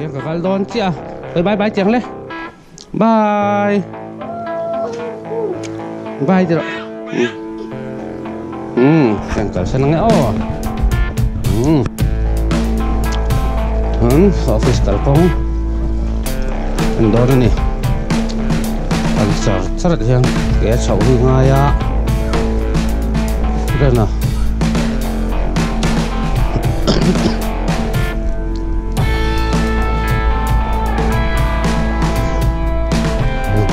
Hian ka kal dawn chiah a, hawi bye bye chiang le, bye bye ti rawh umm hian kalsan ang e aw umm chuan office kalkawng an dawn a ni an char char hian ke a chhoh hi ngai a rena.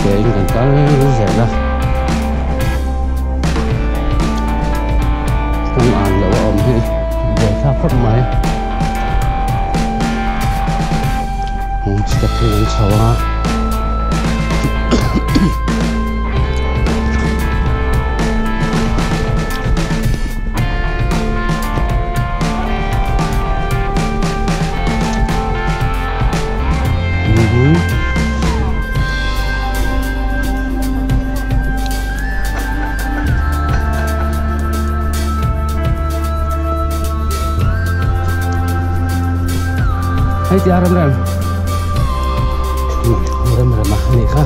Ke in kan kal zel a kawng an loh a awm hi buaithlak khawp mai step hi an chho a. Hei tia rem rem rem rem a ni kha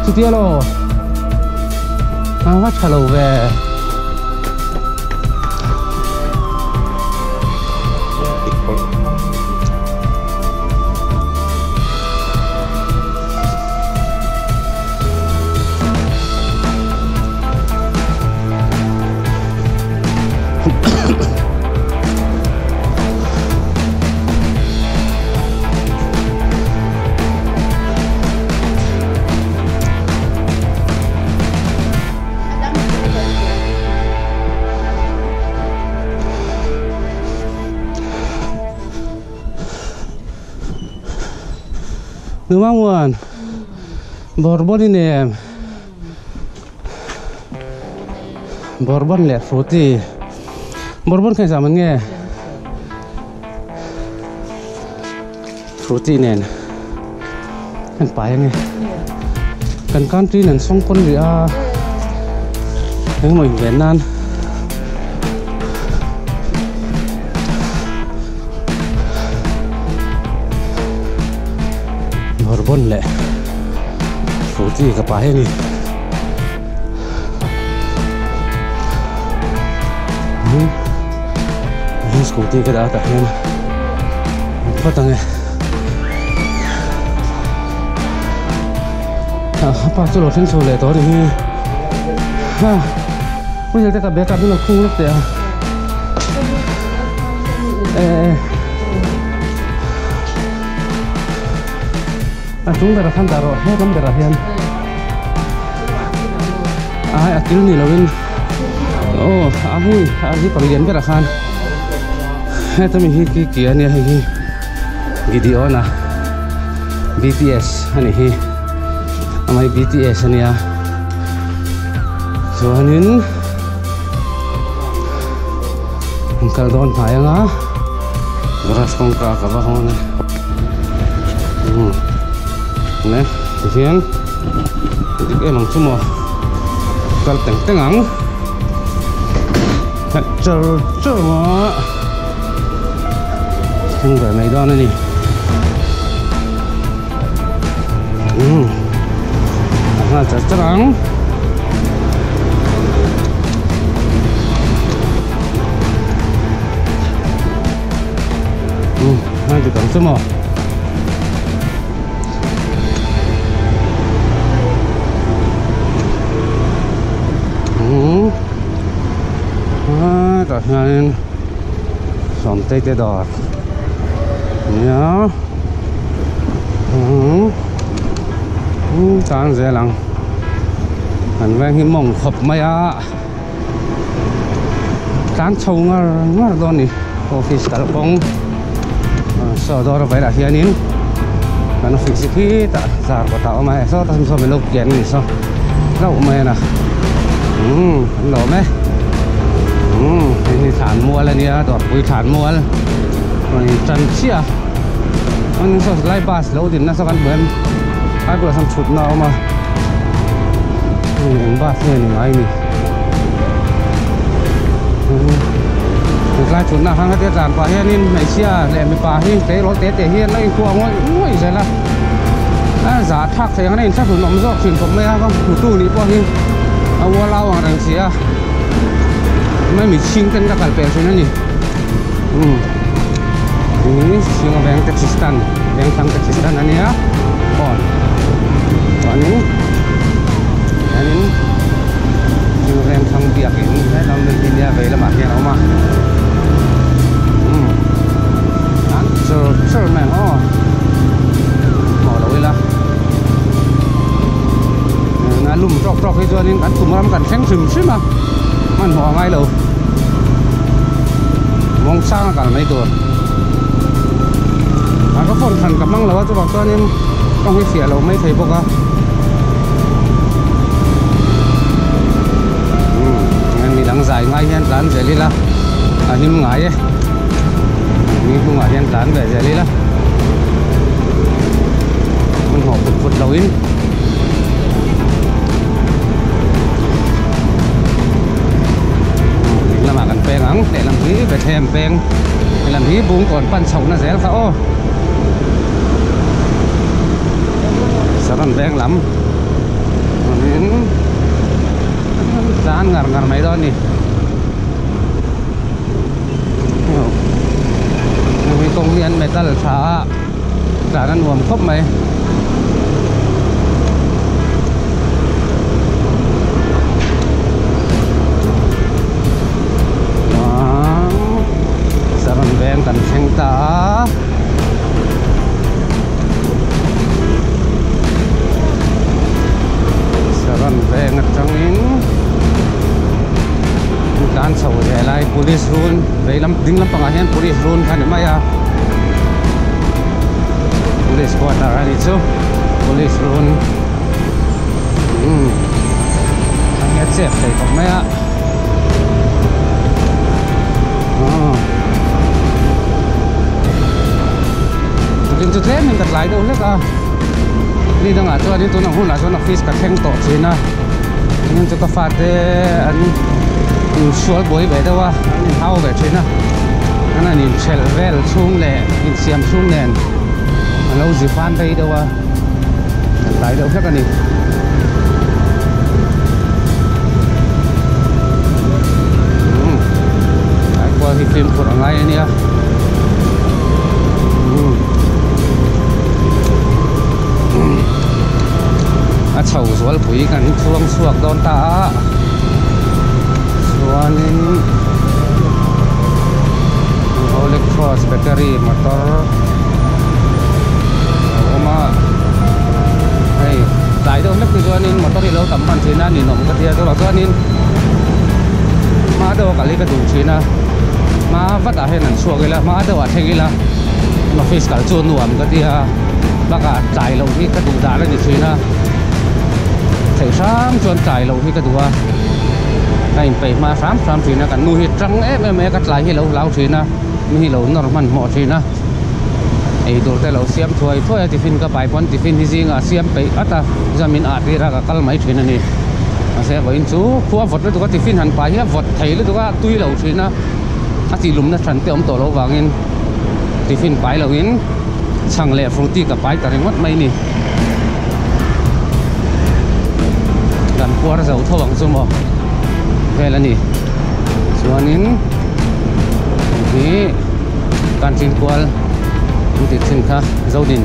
chutia lo a va tha lo ve. Numanguan Bourbon i nem Bourbon leh Fruity Bourbon kha engzah man nge Fruity nen kan pai ange kan country in an sawng pawn rih a engemaw inven nan bourbon leh fruity ka pai a ni. Scooty ka dah tah hian phawt ang e a pa chu lo thleng chho leh tawh a ni hi ha hmun te ka bag ah min lo khung lawk teh a e a chung berah khan dah rawh helam berah hian ai a kil ni lovin aw a hei a zipper lian berah khan heta mi hi ki ki ania hei hi Gideon a B_T_S ani hi amah hi B_T_S ania chuanin an kal dawn hnai anga garage kawngka ka va hawn a ne tihian dik em ang chu maw kal teng teng ang khat char char a thleng ve mai dawn a ni umm a nghal char char ang umm a dik ang chu maw. Tah hianin sawmtei te dawr nia tang zel ang an veng hi mawng khawp mai a tlan chho ngar ngar dawn a ni office kalkawng saw dawr a velah hianin kan office hi khitah zar kawtah a awm a hei sawtah sawn saw milo kian a ni saw hlauh mai a na umm an lawm e umm hei hi thlan mual a nia dawrpui thlan mual rawn in tan chiah a chuanin saw lai bus lo din nasa kan hmu em ai bulah sawn thutna a awm a hei eng bus nge ni ngai ni. Helai thutna hrang hetia tlan pah hianin hmeichhia leh mipa hi tleirawl te te hi an la inkuah ngawih ngawih zel a, a zah thlak thei ang a inthlahrun awm zawk thin khawp mai a, ka hmutu nih pawh hi a ualau ang reng si a, mai mitchhing ten ka kal peh thin a ni umm ih chhinga veng taxi stand vengthlang taxi stand a nia aw chuanin hianin chhinga vengthlang biakin helam lui hi nia vei lamah hian a awm a umm an chur chur mai ang aw hmuh lo ila a lum tawk tawk hi chuanin kan tum ram kan thleng hrim hrim a hmanhmawh a ngai lo mawng sang a kal mai tur a ka phone hran ka hmang lo a chuvang chuanin kawng hi fiah lo mai thei bawk a umm midang zai ngai hian tlan zel ila a him ngai e mi hnungah hian tlan ve zel ila hmanhmawh put put loin. Ding lamah kan peng ang lehlam hi Bethlehem peng lehlam hi Bungkawn pan chhohna zel kha aw Saron veng lam chuanin tlan ngar ngar mai dawn a ni hemi kawng hi an metal tha a tlan a nuam khawp mai. Saron veng kan thleng ta a. Saron veng atangin tlan chho zel a police run vei lam ding lampangah hian police run kha a ni mai a. Police quarter a nih chu police run umm a nge chep thei khawp mai a aw tukin chu tlem in ka tlai deuh hlek a ni dangah chuanin tunah hunah chuan office ka thleng tawh thin a tin chu ka fate an insual buai ve deuh a an inhau ve thin a an han inchhelh vel chhung leh insiam chhung nen a lo zi fan rei deuh a a tlai deuh hlek a ni. Umm tlai kual hi fimkhur a ngai a nia umm. A chho zualpui kan chuang chhuak dawn ta a chuanin Holy Cross bakery motor a awm a hei tlai deuh hlek te chuanin motor hi lo tam hman thin a ninawm ka tia chuvang chuanin hma deuha kal hi ka duh thin a hma vatah hian an chhuak ila hma deuhah thleng ila office kal chu a nuam ka tia. Bakah tlai loh hi ka duh dan a ni thin a, theih hram chuan tlai loh hi ka duh a, ka inpeih hma hram hram thin a, kan nu hi tang em em mai a, ka tlai hi a lo hlau thin a, mi hi lo nawr hmanhmawh thin a, eitur te lo siam thuai thuai a, tiffin ka pai pawn tiffin hi zingah a siam peih at a, chuan min ah tir a ka kal mai thin a ni, mahse vawiin chu khua vawt lutuk a tiffin han pai hi a vawt thei lutuk a, a tui lo thin a, a tih lumna hran te awm tawh loh vangin tiffin pai loin. Chhang leh fruity ka pai ta ringawt mai ni. Kan puar zo tho ang chu maw vel a ni. Chuanin hi kan tin kual an tih thin kha Zodin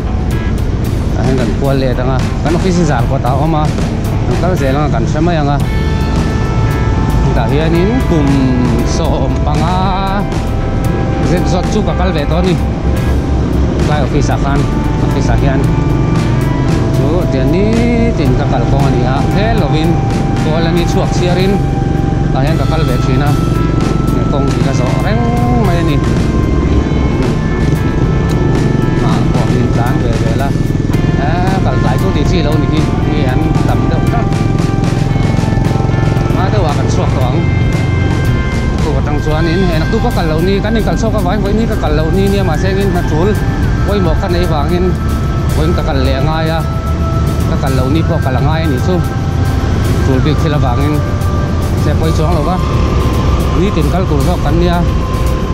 ah hian kan kual let ang a kan office hi zar kawtah a awm a kan kal zel ang a kan hre mai ang a tah hianin kum 15 zet zawt chu ka kal ve tawh a ni. Tlai office ah khan office ah hian chu tiang nitin ka kal kawng a ni a hel lovin kawl a ni chhuak chhiar in tah hian ka kal ve thin a kawng hi ka zawh reng mai a ni ah pawh hi tlan ve zel a eee kal tlai chu tih chi lo ni hi mi an tam deuh tlat hma deuh ah kan chhuak tawh ang. Naktuk atang chuanin hei naktuk ka kal loh ni kan inkal chhuak avangin vawiin hi ka kal loh ni nia mahse engin hna tul pawimawh ka neih vangin vawiin ka kal leh a ngai a ka kal loh ni pawh kal a ngai a nih chu tul bik thil avangin se pawi chuang lo va nitin kal tur zawk kan nia.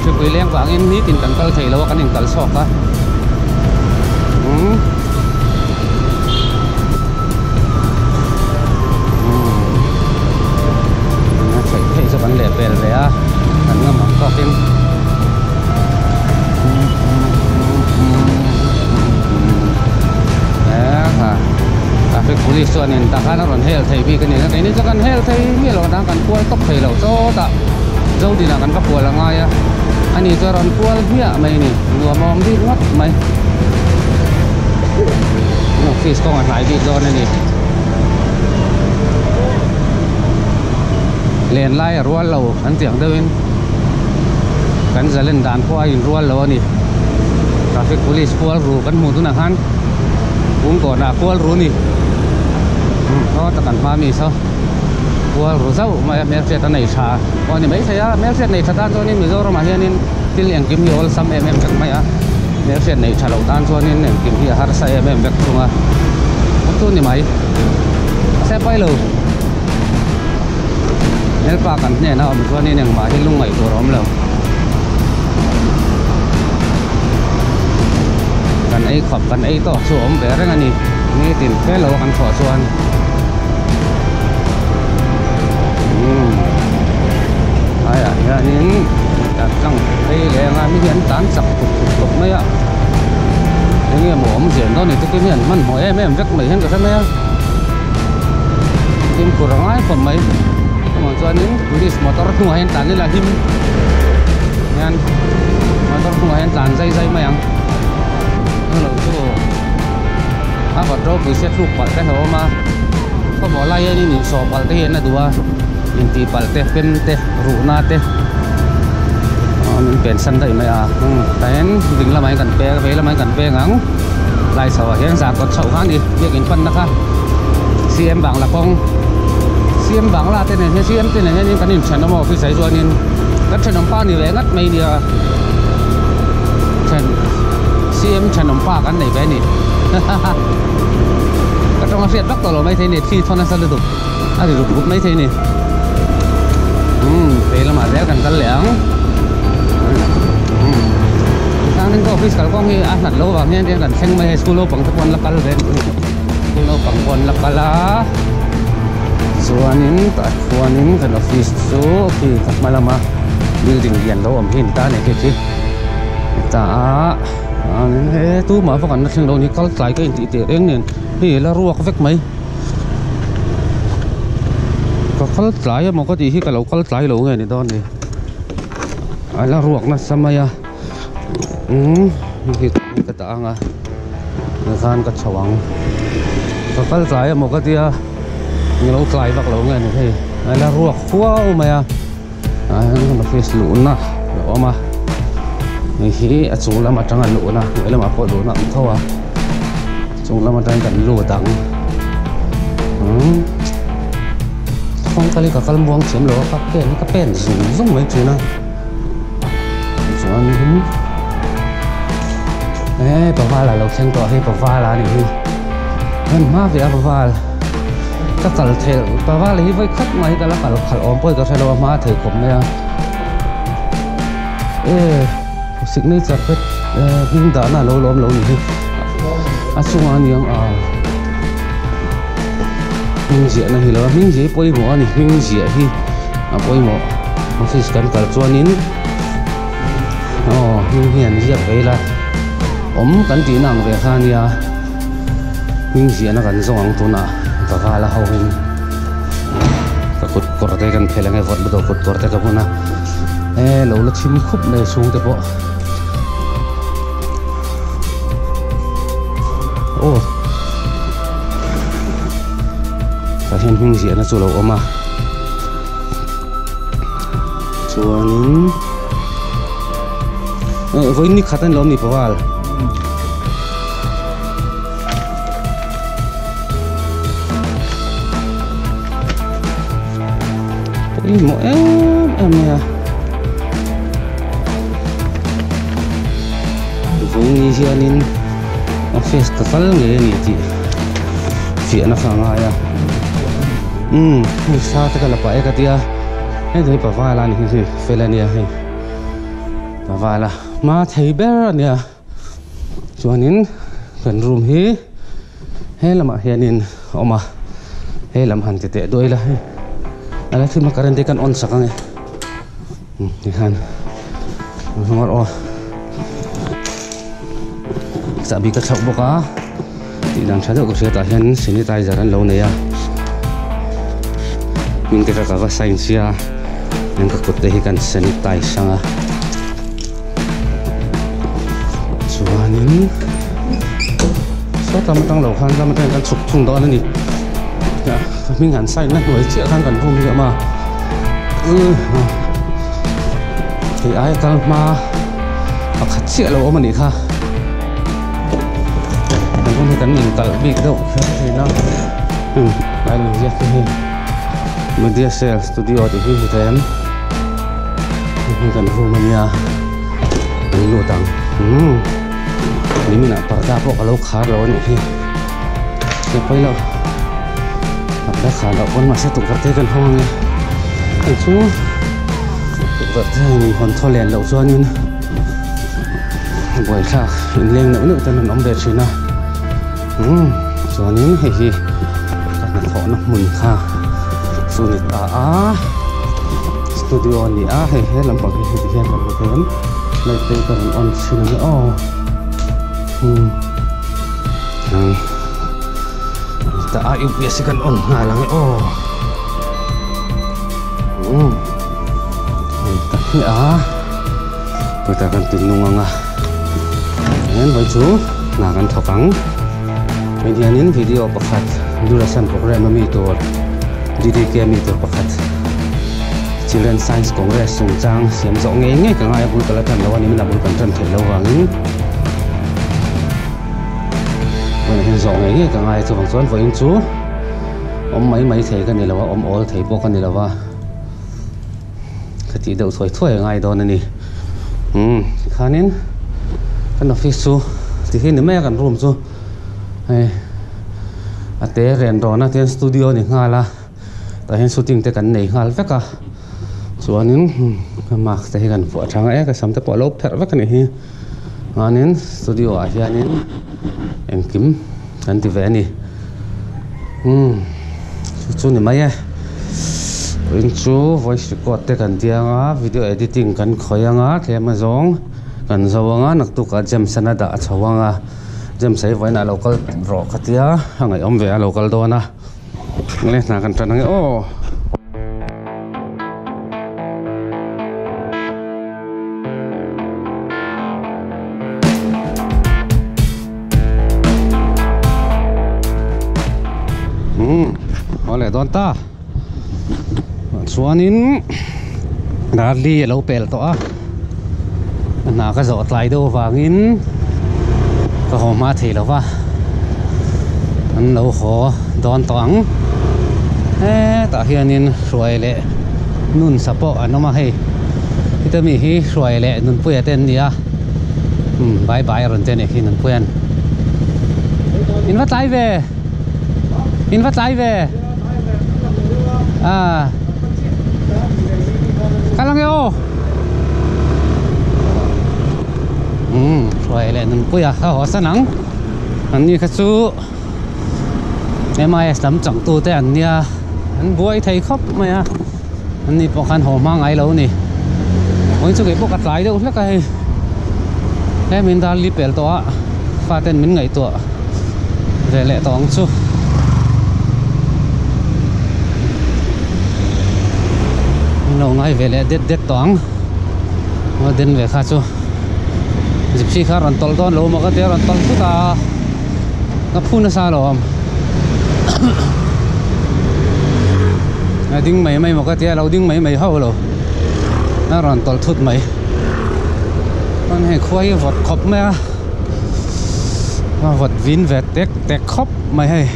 Hripui leng vangin nitin kan kal thei lo a kan inkal chhuak a umm umm a theih theih chu kan leh pel ve a kan ngam ang tawkin traffic police chuanin tah khan a rawn hel thei bik a ni a keini chu kan hel thei miah lo a kan kual tawp thei lo chawtah Zodinah kan va kual a ngai a ani chu a rawn kual hmiah mai a ni nuam a awm bik ngawt mai office kawng a hnai bik dawn a ni len lai a rual lo an tih ang deuhin kan zalen dan pawh a inrual lo a ni traffic police kual ru kan hmuh tunah khan kungkawnah kual ru a ni sawta kan hma mi saw. Kual ru zauh mai a hmelhriat a nei tha pawh a ni maithei a hmelhriat nei tha tan chuanin Mizoramah hianin thil engkim hi awlsam em em vek mai a hmelhriat nei tha loh tan chuanin engkim hi a harsa em em vek thung a chu ni mai a se pai lo helpa kan hnenah awm chuanin engmah hi lungngaih tur a awm lo kan ei khawp kan ei tawk chu a awm ve reng a ni nitin fe lo a kan thawh chuan. Haiah hianin kan tlang phei leng a mi hi an tlan chak thut thut khawp mai a eng nge maw awm zel dawn ni te hi an hmanhmawh em em vek mai hian ka hre mai a fimkhur a ngai khawp mai chuvang chuanin police motor hnungah hian tlan ila him hian motor hnungah hian tlan zai zai mai ang chulo chu. A vawt ropui sia thluk palh te hlauhawm a khawmawh lai hianin insawh palh te hi an la duh a intih palh te pen te ruhna te aw min pen san daih mai a tah hian ding lamah hian kan peng vei lamah hian kan peng ang tlai chho ah hian zah kawt chhoh kha a ni biakin panna kha CM bangla kawng CM bangla te nen hian CM te nen hianin kan inthenawm a office ah hi chuanin kan thenawm pa ni ve ngat mai nia then. CM thenawm pa kan nei ve a ni ka tawng a hriat vak tawh lo maithei a ni thli thawn nasa lutuk a ri rup rup maithei a ni umm vei lamah zel kan kal leh ang umm tichuanin ka office kalkawng hi a hlat loh vang hian kan thleng mai a school naupang te pawh an la kal ve school naupang pawh an la kal a chuanin tah chuanin kan office chu khi ka hma lama building lian lo awm hi a ni ta a ni khi khi. Heta he tumah vak an la thleng lo a ni kal tlai ka intih teh reng nen hei la ruak vek mai ka kal tlai emaw ka tih hi ka lo kal tlai lo nge ni dawn ni a la ruak nasa mai a umm hei ka dah ang a tikhan ka chho ang ka kal tlai emaw ka tia ni lo tlai vak lo nge ni hei a la ruak huau mai a. Ah hian office luhna a awm a hei hi a chung lam atanga luhna hnuai lamah pawh luhna a awm tho a chung lam atangin kan lut ang umm kawngka hi ka kal muang thiam lo a ka pen hi ka pen zung zung mai thin a chuanin he pavala lo thleng tawh hei pavala a nih hi hman hma ve a paval. Ka kal theih paval hi vawi khat mai ka la kal khalh awm pawh hi ka hre lo a hma thei khawp mai a e signature pet hming dahna a lo la awm lo ni hi a chungah a niang a hming ziahna hi lo a hming ziah hi pawimawh a ni hming ziah hi a pawimawh office kan kal chuanin aw hming hi an ziak ve ila awm kan tihna ang ve kha a nia. Hming ziahna kan zawng ang tunah ka val a ho in ka kut kawr te kan phelh ange vawt lutuk kut kawr te ka bun a e lo la chim khup mai chhung te pawh aw tah hian hming ziahna chu a lo awm a chuanin vawiin ni khat a ni lo a ni paval. Pawimawh em em mai a vawiin hianin office ka kal ngei a ni tih fiahna kha a ngai a umm hei thla te ka la pah e ka tia hei pavala a ni hi hei fel a nia hei. Vala hma thei ber a nia chuanin kan room hi he lamah hianin a awm a he lam han ti teh duai ila hei a la thim a current hi kan on sak ang e tikhan hnawr aw chahbi ka thlauh bawk a tih dan tha deuh ka hriat ah hian sanitizer an lo nei a hming te kha ka va sign sia eng ka kut te hi kan sanitize ang a chuanin sawtlam atang lo khan ram atangin kan chhuk thung dawn a ni ka hming han sign na hnuai chiah khan kan room hi a awm a hei aia kal hma pakhat chiah lo awm a nih kha kan room hi kan inkalh bik deuh kher thin a tlai lo inziak te hi media cell studio tih hi hmu thei em hei hi kan room a nia kan lut ang umm niminah parda pawh ka lo khar lo a nih hi hei pawi lo parda khar loh pawn mahse tukverh te hi kan hawng ang e hei chu tukverh te hian inhawn thaw len loh chuanin buaithlak inleng neuh neuh ten an awm ve thin a umm chuanin hei hi ka hnathawhna hmun kha chu ni ta a studio a ni a hei he lampang hi heti hian kan hmu thei em light te ka rawn on chhin ang e aw umm ta a U_P_S hi kan on nghal ang e aw umm hei ta hmiah a heta kan ti nung ang a hian vawi chu hna kan thawk ang hei hianin video pakhat Durasan program a mi tur D_D_K a mi tur pakhat Children Science Congress chungchang siam zawh ngei ngei ka ngai a bul ka la tan lo a ni min a bul kan tan theih loh vangin vawiinah hian zawh ngei ngei ka ngai a chuvang chuan vawiin chu awm mai mai thei ka ni lo a awm awl thei pawh ka ni lo a. Ka tih deuh thuai thuai a ngai dawn a ni umm tikhanin kan office chu ti hi ni mai a kan room chu hei a te ren rawn a tian studio a ni nghal a tah hian shooting te kan nei nghal vek a chuanin mask te hi kan vuah thang a e ka sam te pawh a lo pherh vek a nih hi chuanin studio ah hianin engkim kan ti ve a ni umm chu chu ni mai e in chu voice record te kan ti anga video editing kan khawih anga tlem a zawng kan zo anga naktuk ah James an a dah a chho anga James a hi vawiin ah lo kal rawh ka tia a ngaihawm ve a lo kal dawn a eng le hna kan tan ang e aw. Umm haw leh dawn ta chuanin darli a lo pel tawh a hna ka zawh tlai deuh avangin ka haw hma thei lo va an lo haw dawn tawh ang hetah hianin hruai leh nun sa pawh an awm a hei heta mi hi hruai leh nunpuia te an ni a umm bye bye a rawn ti a nih khi nunpuia'n in va tlai ve in va tlai ve a kal ang e aw umm hruai leh nunpuia kha haw san ang an ni kha chu M_I_S lam changtu te an nia an buai thei khawp mai a an ni pawh khan haw hma ngai lo a ni vawiin chu keipawh ka tlai deuh hlek a hei he min dar li pel tawh a faten min ngaihtuah ve leh tawh ang chu. Min lo ngai ve leh det det tawh ang a den ve kha chu gypsy kha a rawn tawlh dawn lo maw ka tia a rawn tawlh thut a ka phu nasa alawm a ding mai mai maw ka tia a lo ding mai mai hauh lo a rawn tawlh thut mai chuan hei khua hi a vawt khawp mai a a vawt vin ve tek tek khawp mai hei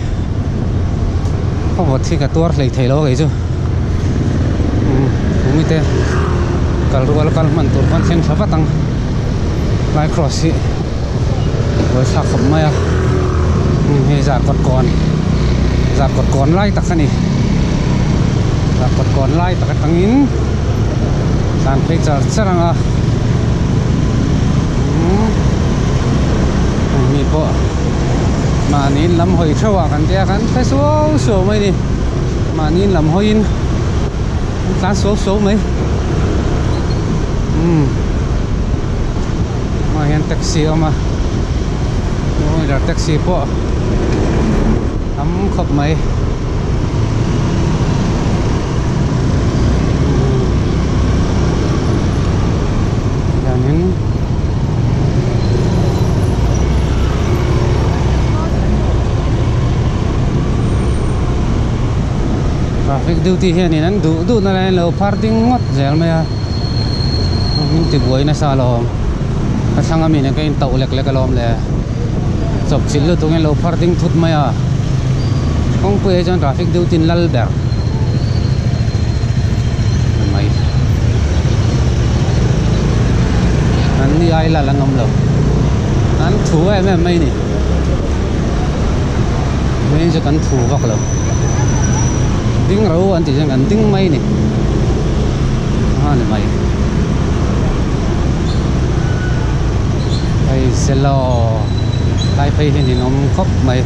a vawt hi ka tuar hlei thei lo a kei chu umi te kal rual kal hman tur pawn thleng tha vat ang lai cross hi buai thlak khawp mai a hei zar kawt kawn zar kawt kawn lai tak a ni zar kawt kawn lai tak atangin tlan phei char char ang a. pawh mahni in lam hawi theuh ah kan tia kan hre suau suau mai a ni mahni in lam hawiin an tlan suau suau mai umm hmaah hian taxi a awm a two wheeler taxi pawh tam khawp mai. Hianin traffic duty hianin an duh duh na laiin lo phar ding ngawt zel mai a min ti buai nasa alawm ka thlang ami nen ka intauh lek lek alawm le chawp chilh lutuk in lo phar ding thut mai a kawngpui ah chuan traffic duty in lal ber mai an ni ai lal an awm lo an thu em em mai ni main chu kan thu vak lo ding ro an tih chuan kan ding mai ni a ni mai hei selaw lai phei hi ninawm khawp mai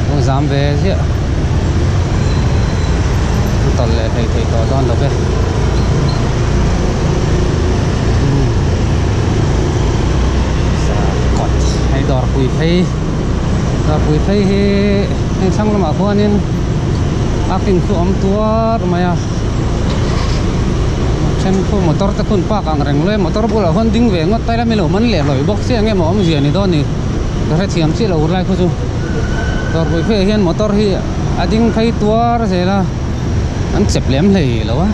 lo zam ve ziah a tawlh leh hlei thei tawh dawn lo ve kawt hei dawrpui phei dawrpui phei hi heng thlang lamah khuanin a king khu awm tuar mai a then khu motor te khun park ang reng leh motor bulah khuan ding ve ngawt taila milo man leh hlawih bawk chiah enge maw awmzia ni dawn ni ka hrethiam chiah lo lai khu chu dawrpui pheiah hian motor hi a ding phei tuar zel a an chep lem hlei lo a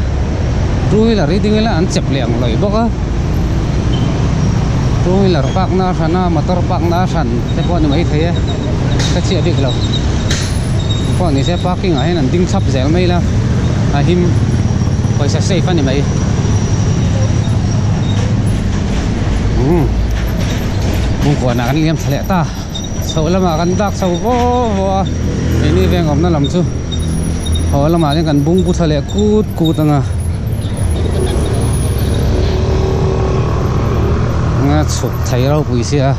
two wheeler hi ding ila an chep leh ang hlawih bawk a two wheeler park na a hran a motor park na a hran te pawh a ni maithei e ka chhiah bik lo pawh ni se parking ah hian an ding chhap zel mai ila a him pawisa safe a ni mai umm kawngkuanah kan liam thla leh ta chho lamah kan dak chho vaw vaw a keini veng awmna lam chu haw lamah hian kan bungbu thla leh kut kut ang a chhuk thei ropui sia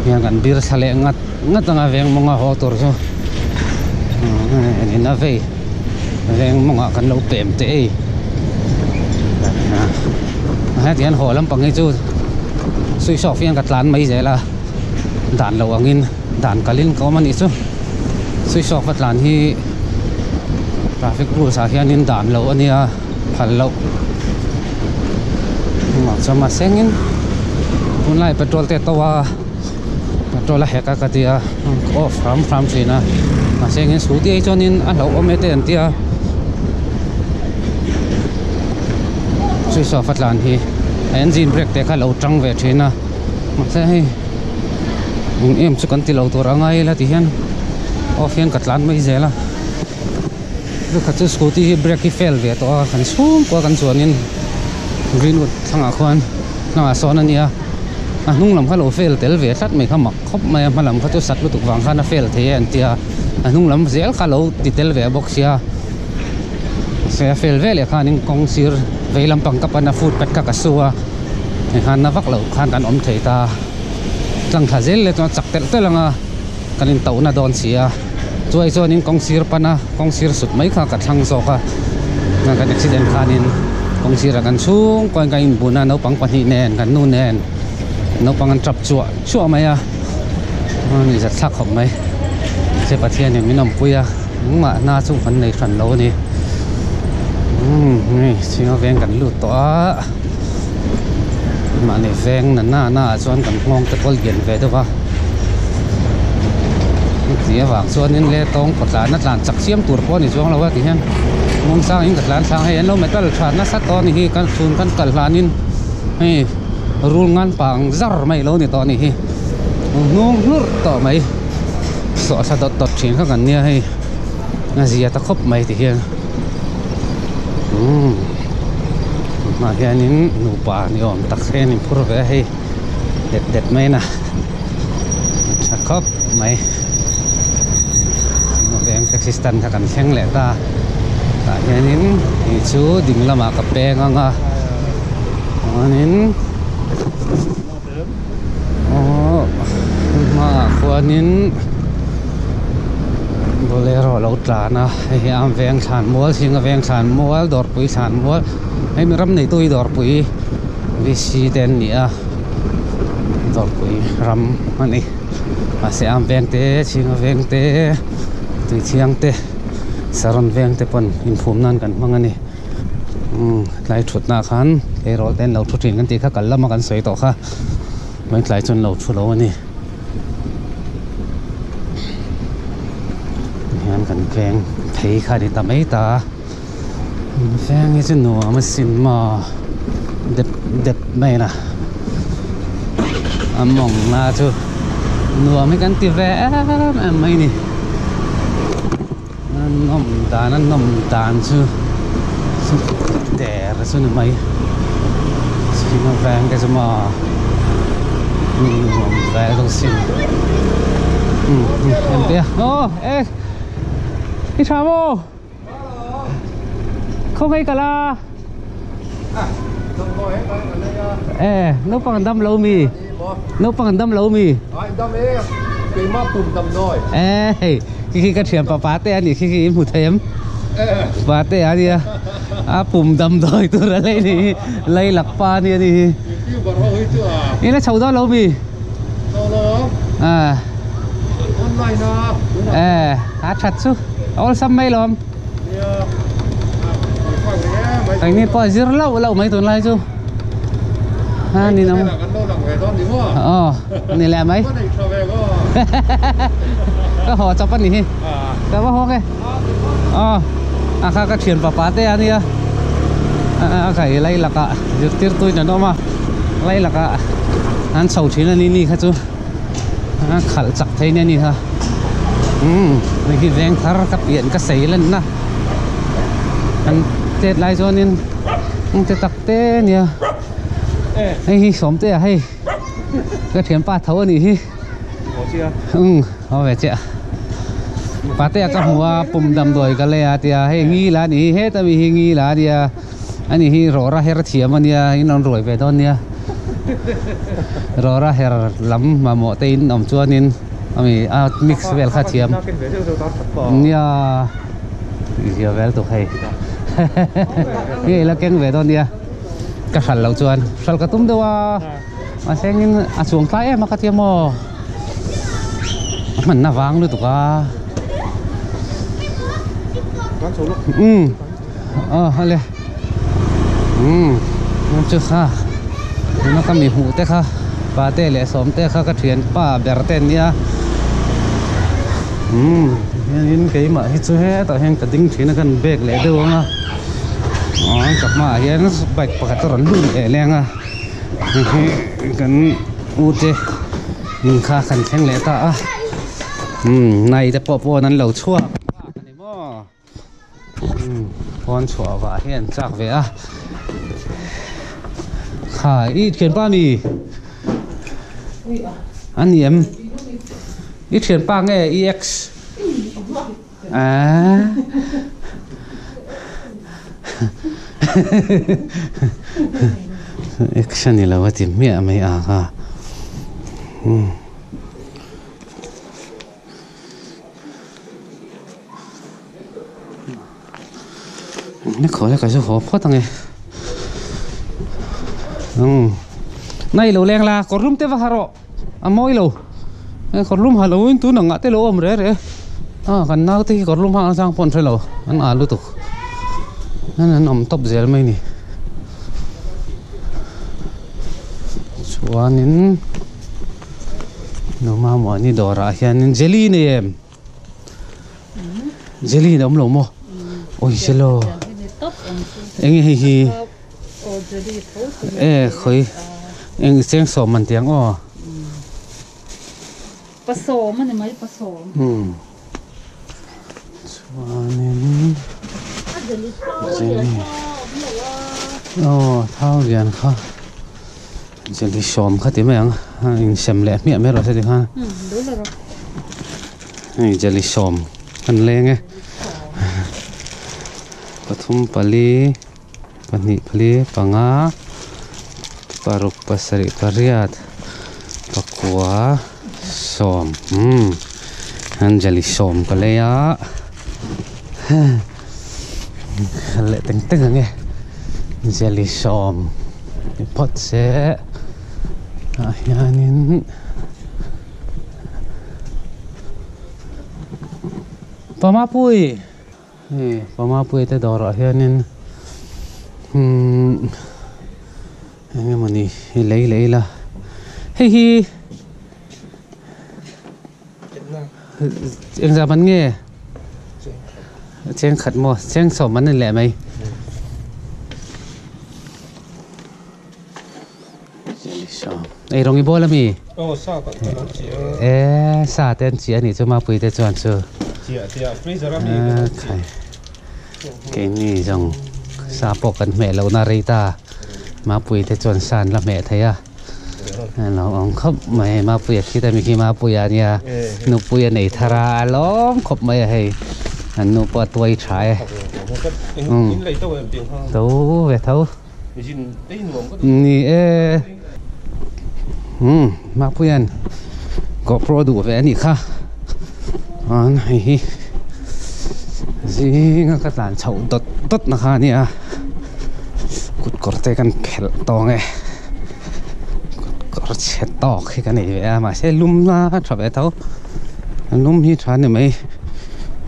hian kan bir thla leh ngat ngat anga veng mawnga haw tur chu in a vei veng mawngah kan lo pem teh ei heti hian haw lampang hi chu switch off hian ka tlan mai zel a dan lo angin dan kalin ka awm a nih chu switch off a tlan hi traffic rules ah hianin dan loh a nia phal loh chuan mahse engin tunlai petrol te a to a. Petrol a hek a ka ti a ka off hram hram thin a mahse engin scooty ai chuanin a hlauhawm e te an ti a switch off a tlan hi a engine brake te kha a lo tang ve thin a mahse hei eng em chu kan ti lo tur a ngai ila ti hian off hian ka tlan mai zel a vekhat chu scooty hi brake hi fail ve tawh a kan chhungkua kan chuanin greenwood thlangah khuan hnangah sawn a nia. A hnung lam kha lo fail tel ve tlat mai kha mak khawp mai a hma lam kha chu sat lutuk vang khan a fail thei e an tia a hnung lam zel kha lo ti tel ve bawk sia mahse a fail veleh khanin kawng sir vei lampang ka pan a foot path kha ka su a tikhan na vak loh khan kan awm thei ta tlang thla zel leh chuan a chak telh telh ang a kan intauhna dawn si a chuai chuanin kawng sir pan a kawng sir sut mai kha ka thlang zawk a kan accident khanin kawng sirah kan chhungkaw in kan inbun a naupang pahnih nen kan nu nen naupang an tap chuah chuah mai a ni zat thlak khawp mai se Pathian in min awmpui a engmah hna chu kan nei hran lo a ni umm hei chhinga veng kan lut tawh a mahni veng na na na ah chuan kan nghawng te pawh lian ve deuh a ti avang chuanin le tawng kaw tlan a tlan chak chiam tur pawh a ni chuang lo a ti hian nghawng sang in ka tlan thlang hei an lo metal tha nasa tawh a ni hi kan chhun kan kal hlanin hei rul ngan pang zar mai lo ni tawh a ni hi hnung hlurh tawh mai sawh thla dawt dawt thin kha kan nia hei a zia ta khawp mai ti hian umm hmah hianin nupa ni awm tak hian in phur ve a hei det det mai na tha khawp mai veng taxi stand kha kan thleng leh ta tah hianin hei chu ding lamah ka peng ang a chuanin aww hmaah. Chuanin bolero a lo tlan a hei hi a veng thlan mual chhing a veng thlan mual dawrpui thlan mual hei mi ram neitu hi dawrpui v c te an ni a dawrpui ram a ni mahse a veng te chhing a veng te tui thiang te saron veng te pawn inphum nan kan hmang a ni umm tlai thutna ah khan tleirawl te an lo thu thin kan tih kha kal lama kan sawi tawh kha mai tlai chu an lo thu lo a ni. Hian kan veng phei kha a ni ta mai ta an veng hi chu nuam a sin maw dep dep mai a a mawng na chu nuam hi kan ti ve em em mai a ni a nawm dan a nawm dan chu chu der chu ni mai chhing veng te chu maw nuam ve lo sin em te aw e i tha maw khawngaih ka la e naupang an dam lo mi naupang an dam lo mi e hei khi khi ka thian papa te ani khi khi i hmu thei em pa te ania a pum damdawi tur a lei ni hi lei lak pa ania ni hi ila chho dawn lo mi à e a that chu awlsam mai lawm Keini pawh zir loh loh mai tunlai chu a ni lo aw ni leh mai ka haw chawp a ni hi ka va hawk e aw a kha ka thian papa te a nia a kai lai lakah zirtirtu in an awm a lai lakah an chho thin a ni ni kha chu. A khalh chak thei nia ni kha umm hei hi veng thar ka pian ka sei lan na kan chet lai chuanin eng te tak te nia hei hi sawm te ah hei ka thianpa tho a nih hi umm haw ve chiah pate ah ka hmu a pum damdawi ka lei a tia hei ngil a nih hi heta mi hi ngil a nia. Ani hi rawra her thiam a nia in rawn ruai ve dawn nia rawra her lam mamawh te in awm chuanin ami a mix vel kha thiam nia zia vel tuk hei hei ila keng ve dawn nia ka hral loh chuan hral ka tum deuh a mahse engin a chuang tlai em a ka tia maw a hmanna vang lutuk a umm. Aw hale umm chu kha tuna ka mi hmuh te kha pate leh sawm te kha ka thian pa ber te an nia umm hianin keimah hi chu hetah hian ka ding thin a kan bag leh deuh ang a aw ka hmaah hian bike pakhat a rawn lut leh leng a hei hi kan u te in kha kan thleng leh ta a umm nai te pawh pawn an lo chhuak a ni maw. Pawn chhuah vah hi an chak ve a kha i thianpa mi a ni em i thianpa nge i ex ah ex a ni lo a ti hmiah mai a kha umm. Ni khawi ka zu haw phawt ange umm nai lo leng la kawr lum te va ha rawh a mawi lo kawr lum ha lo in tun ang ah te lo awm reh reh a kan nau te hi kawr lum hak nachang pawh an hre lo an ah lutuk an an awm tawp zel mai ni chuanin. Numa muani dawrah hianin jelly nei em jelly a awm lo maw awi se law eng nge hei hi e khawi eng cheng sawm an ti ang aw pasawm a ni mai pasawm umm chuanin jelly aw thau lian kha. Jelly sawm kha ti mai ang a insem leh hmiah mai rawh se tikhan hei jelly sawm kan leng e pathum pali pahnih pali panga paruk pasarih pariat pakua Sawm umm Anjali sawm ka lei a kal leh teng teng ang e Jelly sawm ni phawt se ah hianin Pamapui hei Pamapui te dawrah hianin umm. Eng emawni hi lei leh ila hei hi engzah man nge cheng khat maw cheng sawm an ni leh mai ei rawng i bawl ami e sa te an chiah anih chu mapui te chuan chu keini zawng sa pawh kan hmeh lohna rei ta. Mapui te chuan sa an la hmeh thei a, a lo awm khawp mai Mapui a khit a mi khi Mapui ah nia nupui a nei thar a a lawm khawp mai a hei an nu pawh a tuai tha e to ve tho ni e umm Mapuia'n GoPro duh ve a nih kha chuan hei hi zinga ka tlan chhoh dawt dawt na kha a nia kut kawr te kan phelh tawng e kut kawr chhe tawk hi ka nei ve a mahse lum na a tha ve tho lum hi tha a ni mai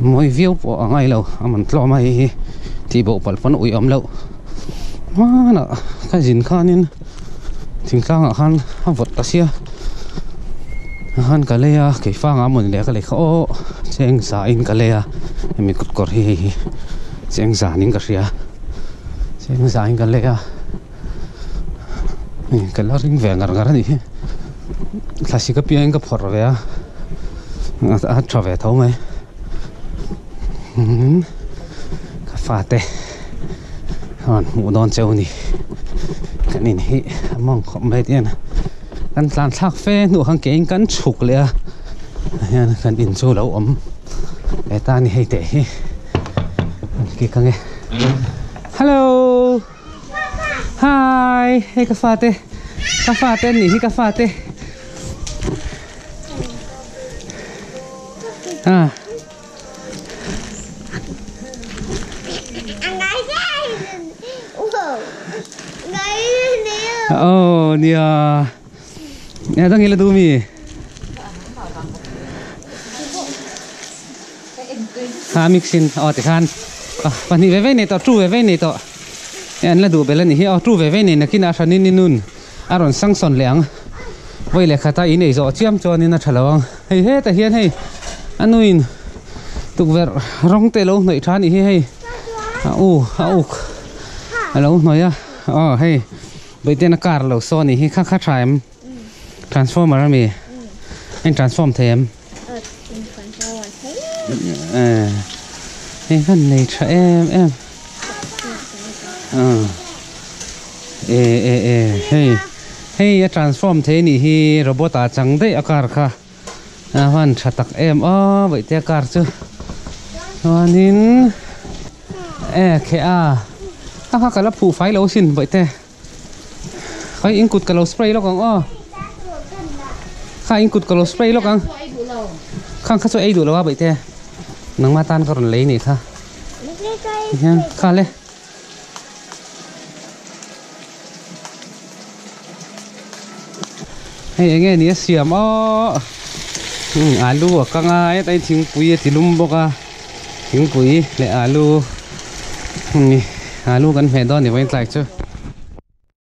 mawi viau pawh a ngai lo a man tlawm a hei hi tih bo palh pawn a uiawm loh hmanah ka zin khanin thingtlangah khan a vawt ta sia khan ka lei a keifang ah mawni leh ka lei kha aw cheng za in ka lei a hemi kut kawr hi hei hi cheng zan in ka hria cheng za in ka lei a hei ka la ring ve ngar ngar a nih hi thlasik apiangin ka phawrh ve a a tha ve tho mai ka fate rawn hmuh dawn cheu a ni kan in hi a mawng khawp mai tiang kan tlan thlak fe hnuah khan keiin kan chhuk leh a ah hian kan in chu a lo awm ve ta a ni hei teh hi an kik ang e hello hi hei ka fate ka fate an nih hi ka fate ah. Oh nia nia dang ila du mi ha mixin aw ti khan pahnih ve ve nei tawh two ve ve nei tawh an la duh belh a nih hi aw two ve ve nei nakin a hranin i nun a rawn sanction leh ang vawi leh khata in ei zawh chiam chuanin a tha lo ang hei hetah hian hei a nuin tukverh rawng te lo hnawih tha a nih hi hei a u a uk a lo hnawih a aw hei bawihten a car lo saw a nih hi kha kha tha em transformer a mi a in transform thei em hei khan nei tha em em e e e hei hei a transform thei anih hi robot ah chang daih a car kha a van tha tak em aw bawihte a car chu chuanin e kheh a kha kha ka la phuh fai lo asin bawihte Khai in kut ka lo spray lawk ang aw Kha in kut ka lo spray lawk ang Khang kha chu ei duh lo a baihte Nangma tan ka rawn lei nih kha Hian kha le Hei enge ni a siam aw Alu a kang a hetlai thingpui a ti lum bawk a Thingpui leh alu Alu kan hmeh dawn ni vawiin tlai chu.